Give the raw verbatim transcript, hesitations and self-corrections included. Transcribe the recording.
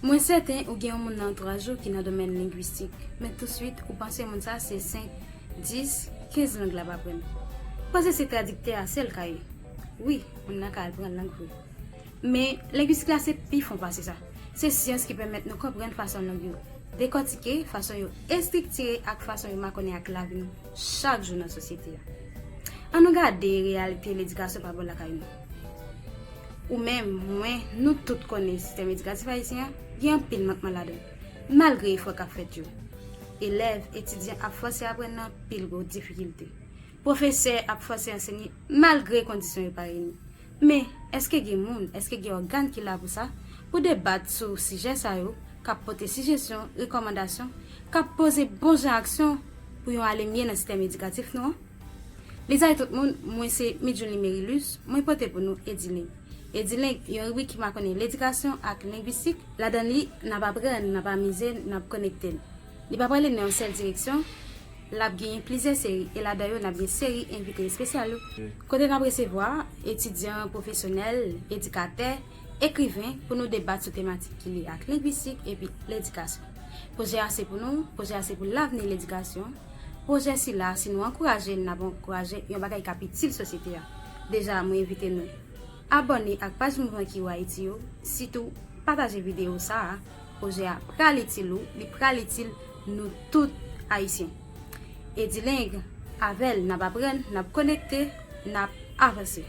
Mwen sèten ou gen yon moun nan antouraj ou ki nan domèn lengwistik, men touswit ou panse moun sa se senk, dis, kenz lang l ap aprann. Ou panse se tradiktè a sèl ka ye. Wi, moun nan ka al pran lang vre. Men, lengwistik la se pi fon pase sa. Se syans ki pèmèt nou konprann fason lang yo dekòtike, fason yo estriktire ak fason yo makònen ak lavi nou chak jou nan sosyete a. Ann nou gade reyalite ledikasyon pa bò lakay nou. Ou menm, mwen, nou tout konnen sistèm edikatif ayisyen an gen anpil mankman ladan l, malgre efò k ap fèt yo. Elèv, etidyan ap fòse aprann nan anpil gwo difikilte. Pwofesè ap fòse ansenye malgre kondisyon yo pa reyini. Men, èske gen moun, èske gen ògàn ki la pou sa, pou debat sou sijè sa yo, k ap pote sijesyon, rekòmandasyon, k ap poze bon jan aksyon pou yon alemye nan sistèm edikatif nou an? Lizay tout moun, mwen se Midjouli Merilus, mwen pote pou nou Edileng. Edileng, yon ribrik ki makònen ledikasyon ak lengwistik. Ladan li, n ap aprann, n ap amize, n ap konekte n. Li pa prale nan yon sèl direksyon, l ap genyen plizyè seri, e ladan yo, n ap gen seri envite espesyal yo, kote n ap resevwa etidyan, pwofesyonèl, edikatè, ekriven pou nou debat sou tematik ki lye ak lengwistik epi ledikasyon. Pwojè a se pou nou, pwojè a se pou lavni ledikasyon. Pwojè sila, si nou ankouraje l, n ap ankouraje yon bagay k ap itil sosyete a. Deja, mwen envite nou abòne ak paj Mouvman Kiwo Ayiti yo, sitou pataje videyo sa a. Pwojè a pral itil ou, li pral itil nou tout Ayisyen. Edileng, avè l, n ap aprann, n ap konekte, n ap avanse.